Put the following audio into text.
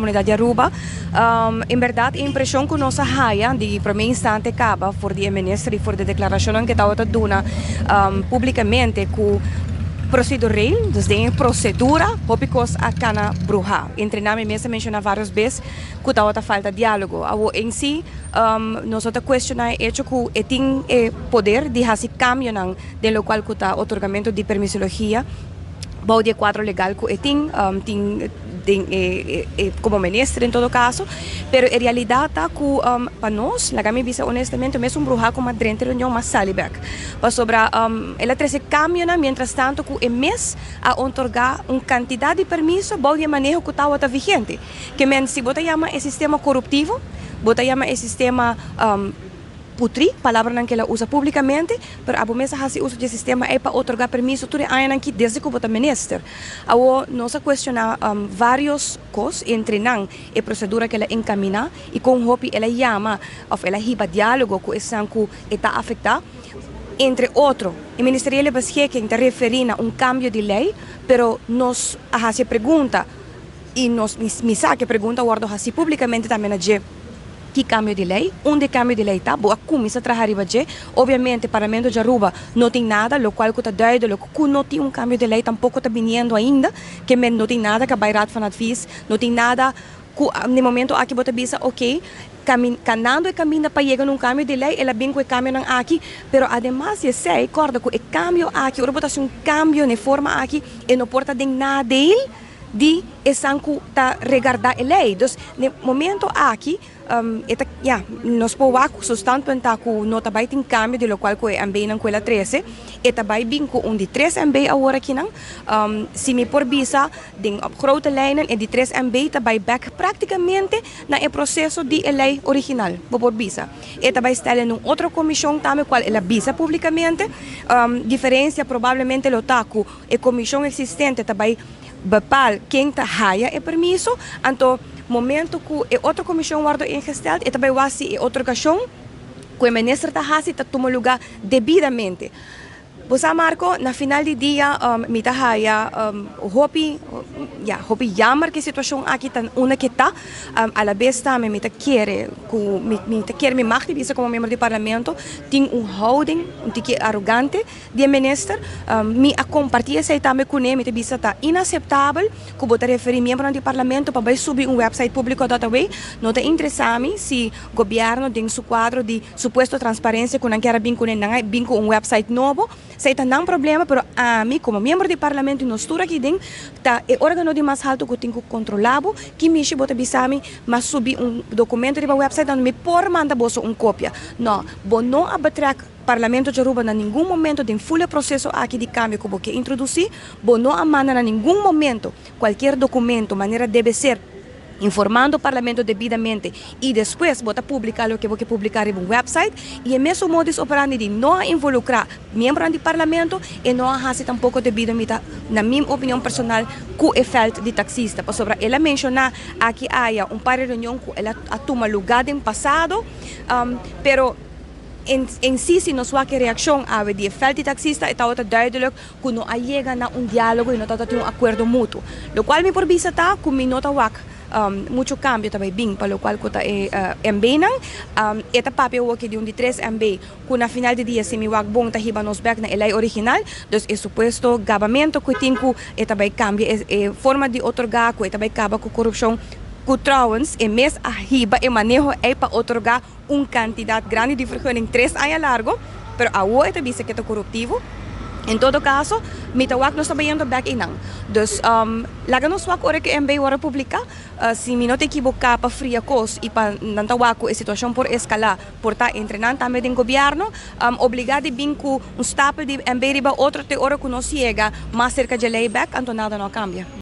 Comunidad di Aruba. En berdad e impresion cu nos a haya di prome instante caba for di e minister y for di declaracionnan cu tabata duna publicamente cu procedureel, dus den e procedura, hopi cos a cana bruha. Entre nan mi mes a menciona varios bes cu tabata falta dialogo. Awo en si nos no ta cuestiona e hecho cu e tin e poder di haci cambionan den locual cu ta otorgamento di permisologia bou di e cuadro legal cu e tin, tin den e e como minister en todo caso, pero e realidad ta cu pa nos, laga mi bisa honestamente, mesun bruha cu mas drenta e reunion mas sali bek, pasobra el a trece cambionan mientras tanto cu e mes a otorga un cantidad di permiso bou di e maneho cu tawata vigente. Ke men si bo ta yama e sistema coruptivo, bo ta yama e sistema putri, palabranan ku el a usa públikamente, pero abo mes a hasi uso di e sistema ei pa otorgá permiso tur e añanan ki desde ku bo ta minister. Awor nos a kuestioná vários kos, entre nan e prosedura ku el a enkaminá i kon hopi el a yama òf el a hiba diálogo ku esnan ku e ta afektá. Entre otro, e Ministeriële Beschikking ta referí na un kambio di lei, pero nos a hasi e pregunta i nos mi sa ku e pregunta a wòrdu hasí públikamente tambe na dje. Ki cambio di ley? Unda e cambio di ley ta? Bo a cuminsa traha riba dje? Obviamente Parlamento dje Aruba no tin nada, locual cu ta duidelijk cu no tin un cambio di ley tampoco ta biniendo ainda, ke men no tin nada cu a bay Raad van Advies, no tin nada cu na e momento aki bo ta bisa ok, canando e caminda pa yega na un cambio di ley, el a bin cu e cambionan aki, pero ademas di esey, corda cu e cambio aki, ora bo ta haci un cambio na e forma aki, e no por ta den nadeel di esan cu ta regarda e ley. Dus n'e momento aki e ta, ya, nos por wak cu su standpunt ta cu no ta bay tin cambio di locual cu e MBnan cu el a trece. E ta bay bin cu un di tres MB awor akinan. Si mi por bisa den op grote lijnen e di tres MB ta bay bek practicamente na e proceso di e ley original, bo por bisa. E ta bay stella en un otro comision tambe cual el a bisa publicamente. Diferencia probablemente lo ta cu e comision existente ta bay bepaal ken ta haya e permiso, anto momento cu e otro comision wordo ingesteld e ta bay wak si e otorgacion cu e minister ta haci ta tuma luga debidamente. Bo sa Marco, na final di dia mi ta haya hopi, ya, hopi jammer cu e situacion aki ta unda ke ta, alabes tambe mi ta kere cu mi ta kere mi mag di bisa como miembro di parlamento tin un houding un tiki arogante di e minister. Mi a comparti esey tambe cune, mi ta bisa ta inaceptabel cu bo ta referi miembronan di parlamento pa bay subi un website publico dat away. No ta interesa mi si gobierno den su cuadro di supuesto transparencia cu nan kier a bin cune, nan a bin cu un website nobo. Esey ta nan problema, pero ami como miembro di parlamento y nos tur aki den ta e organo di mas halto cu tin cu controla bo. Ki mishi bo ta bisa mi mas subi un documento riba website donde mi por manda boso un copia? No, bo no a betrek Parlamento di Aruba na ningun momento den full e proceso aki di cambio cu bo ke introduci, bo no a manda na ningun momento cualkier documento manera debe ser informando Parlamento debidamente y despues bo ta publica loke bo ke publica riba un website y e mesun modus operandi di no a involucra miembronan di Parlamento e no a haci tampoco debido mi ta na mi opinion personal cu e veld di taxista pasobra el a menciona aki aya un par di reunion cu el a tuma luga den pasado pero En si, si nos wak e reakshon awe di e veld di taksista, e tabata duidelijk ku no a yega na un diálogo i no tabata tin un akuerdo mutuo. Lokual mi por bisa ta ku mi no ta wak mucho kambio ta bai bin pa lokual ku ta e MBnan. E ta papia awoki di un di tres MB ku na final di dia si mi wak bon ta hiba nos bèk na e lei original. Dus e supuesto gabamento ku e tin ku e ta bai kambia e forma di otorgá, ku e ta bai kaba ku korupshon, ku trouwens e mes a hiba e maneho ei pa otorgá un cantidad grandi di vergunning 3 aña largo, pero awo e ta bisa cu ta coruptivo. En todo caso, mi ta wak nos ta bayendo back einan. Dus laga nos wak ora cu MB worde publica, si mi no ta equivoca pa fria cos y pa nan ta wak cu e situacion por escala, por ta entre nan tambe den gobierno, obliga di bin cu un stapel di MB riba otro te ora cu nos yega mas cerca dje ley back, anto nada no a cambia.